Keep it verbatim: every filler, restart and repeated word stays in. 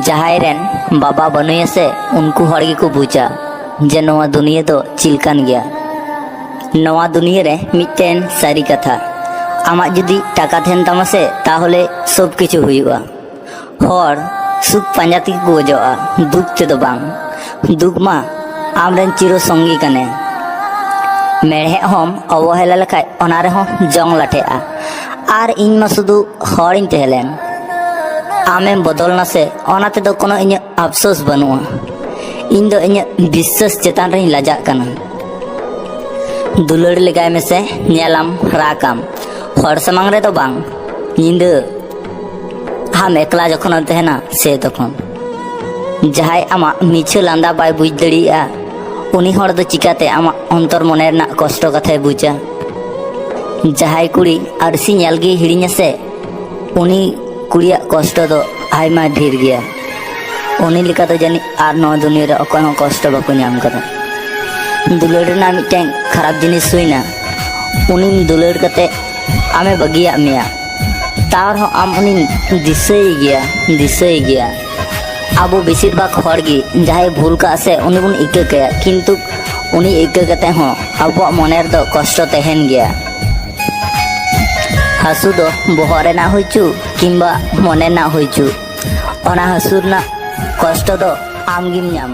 ᱡᱟᱦᱟᱸᱭ ᱨᱮᱱ ᱵᱟᱵᱟ ᱵᱟᱹᱱᱩᱭᱟ ᱥᱮ, ᱩᱱᱠᱩ ᱦᱚᱲ ᱜᱮᱠᱚ ᱵᱩᱡᱟ ᱡᱮ ᱱᱚᱣᱟ ᱫᱩᱱᱤᱭᱟᱹ ᱫᱚ ᱪᱮᱫ ᱞᱮᱠᱟᱱ ᱜᱮᱭᱟ᱾ ᱱᱚᱣᱟ ᱫᱩᱱᱤᱭᱟᱹ ᱨᱮ ᱢᱤᱫᱴᱮᱱ ᱥᱟᱹᱨᱤ ᱠᱟᱛᱷᱟ, ᱟᱢᱟᱜ ᱡᱩᱫᱤ ᱴᱟᱠᱟ ᱛᱟᱦᱮᱱ ᱛᱟᱢᱟ ᱥᱮ, ᱛᱟᱦᱚᱞᱮ ᱥᱚᱵ ᱠᱤᱪᱷᱩ ᱦᱩᱭᱩᱜᱼᱟ᱾ ᱦᱚᱲ ᱥᱩᱠ ᱯᱟᱸᱡᱟ ᱛᱮᱜᱮ ᱠᱚ ᱜᱚᱡᱚᱜᱼᱟ, ᱫᱩᱠ ᱛᱮᱫᱚ ᱵᱟᱝ᱾ ᱫᱩᱠ ᱢᱟ ᱟᱢᱨᱮᱱ ᱪᱤᱨᱚ ᱥᱚᱝᱜᱤ ᱠᱟᱱᱮ᱾ ᱢᱮᱲᱦᱮᱫ ᱦᱚᱸᱢ ᱚᱵᱚᱦᱮᱞᱟ ᱞᱮᱠᱷᱟᱡ, ᱚᱱᱟ ᱨᱮᱦᱚᱸ ᱡᱚᱝ ᱞᱟᱴᱷᱮᱜᱼᱟ᱾ ᱟᱨ ᱤᱧ ᱢᱟ ᱥᱩᱫᱷᱩ ᱦᱚᱲᱤᱧ ᱛᱟᱦᱮᱸ ᱞᱮᱱ᱾ ᱟᱢᱮᱢ ᱵᱚᱫᱚᱞ ᱱᱟᱥᱮ, ᱚᱱᱟ ᱛᱮᱫᱚ ᱠᱳᱱᱳ ᱤᱧᱟᱹᱜ ᱟᱯᱥᱳᱥ ᱵᱟᱹᱱᱩᱜᱼᱟ᱾ ᱤᱧ ᱫᱚ ᱤᱧᱟᱹᱜ ᱵᱤᱥᱥᱟᱹᱥ ᱪᱮᱛᱟᱱ ᱨᱮᱧ ᱞᱟᱡᱟᱜ ᱠᱟᱱᱟ᱾ ᱫᱩᱞᱟᱹᱲ ᱞᱮᱜᱟᱭ ᱢᱮᱥᱮ, ᱧᱮᱞᱟᱢ ᱨᱟᱜᱟᱢ᱾ ᱦᱚᱲ ᱥᱟᱢᱟᱝ ᱨᱮᱫᱚ ᱵᱟᱝ, ᱧᱤᱫᱟᱹ ᱟᱢ ᱮᱠᱞᱟ ᱡᱚᱠᱷᱚᱱᱮᱢ ᱛᱟᱦᱮᱱᱟ, ᱥᱮ ᱛᱚᱠᱷᱚᱱ᱾ ᱡᱟᱦᱟᱸᱭ ᱟᱢᱟᱜ ᱢᱤᱪᱷᱟᱹ ᱞᱟᱸᱫᱟ ᱵᱟᱭ ᱵᱩᱡᱽ ᱫᱟᱲᱮᱭᱟᱜᱼᱟ, ᱩᱱᱤ ᱦᱚᱲ ᱫᱚ ᱪᱤᱠᱟᱹᱛᱮ ᱟᱢᱟᱜ ᱚᱱᱛᱚᱨ ᱢᱚᱱᱮ ᱨᱮᱱᱟᱜ ᱠᱚᱥᱴᱚ ᱠᱟᱛᱷᱟᱭ ᱵᱩᱡᱟ? ᱡᱟᱦᱟᱸᱭ ᱠᱩᱲᱤ ᱟᱹᱨᱥᱤ ᱧᱮᱞ ᱜᱮᱭ ᱦᱤᱲᱤᱧᱟ ᱥᱮ, ᱩᱱᱤ ᱠᱩᱲᱤᱭᱟᱜ ᱠᱚᱥᱴᱚ ᱫᱚ ᱟᱭᱢᱟ ᱰᱷᱮᱨ ᱜᱮᱭᱟ᱾ ᱩᱱᱤ ᱞᱮᱠᱟ ᱫᱚ ᱡᱟᱹᱱᱤᱡ ᱟᱨ ᱱᱚᱣᱟ ᱫᱩᱱᱤᱭᱟᱹ ᱨᱮ ᱚᱠᱚᱭ ᱦᱚᱸ ᱠᱚᱥᱴᱚ ᱵᱟᱠᱚ ᱧᱟᱢ ᱠᱟᱫᱟ᱾ ᱫᱩᱞᱟᱹᱲ ᱨᱮᱱᱟᱜ ᱢᱤᱫᱴᱮᱱ ᱠᱷᱟᱨᱟᱯ ᱡᱤᱱᱤᱥ ᱦᱩᱭᱱᱟ, ᱩᱱᱤᱢ ᱫᱩᱞᱟᱹᱲ ᱠᱟᱛᱮ ᱟᱢᱮ ᱵᱟᱹᱜᱤᱭᱟᱜ ᱢᱮᱭᱟ, ᱛᱟᱣ ᱨᱮᱦᱚᱸ ᱟᱢ ᱩᱱᱤᱢ ᱫᱤᱥᱟᱹᱭ ᱜᱮᱭᱟ, ᱫᱤᱥᱟᱹᱭ ᱜᱮᱭᱟ᱾ ᱟᱵᱚ ᱵᱮᱥᱤᱨ ᱵᱷᱟᱜᱽ ᱦᱚᱲ ᱜᱮ ᱡᱟᱦᱟᱸᱭ ᱵᱷᱩᱞ ᱠᱟᱜ ᱥᱮ, ᱩᱱᱤ ᱵᱚᱱ ᱤᱠᱟᱹ ᱠᱟᱭᱟ, ᱠᱤᱱᱛᱩ ᱩᱱᱤ ᱤᱠᱟᱹ ᱠᱟᱛᱮ ᱦᱚᱸ ᱟᱵᱚᱣᱟᱜ ᱢᱚᱱᱮ ᱨᱮᱫᱚ ᱠᱚᱥᱴᱚ ᱛᱟᱦᱮᱱ ᱜᱮᱭᱟ᱾ ᱦᱟᱹᱥᱩ ᱫᱚ ᱵᱚᱦᱚᱜ ᱨᱮᱱᱟᱜ ᱦᱩᱭ ᱪᱩ ᱠᱤᱝᱵᱟ ᱢᱚᱱᱮ ᱨᱮᱱᱟᱜ ᱦᱩᱭ ᱪᱩ, ᱚᱱᱟ ᱦᱟᱹᱥᱩ ᱨᱮᱱᱟᱜ ᱠᱚᱥᱴᱚ ᱫᱚ ᱟᱢ ᱜᱮᱢ ᱧᱟᱢᱟ᱾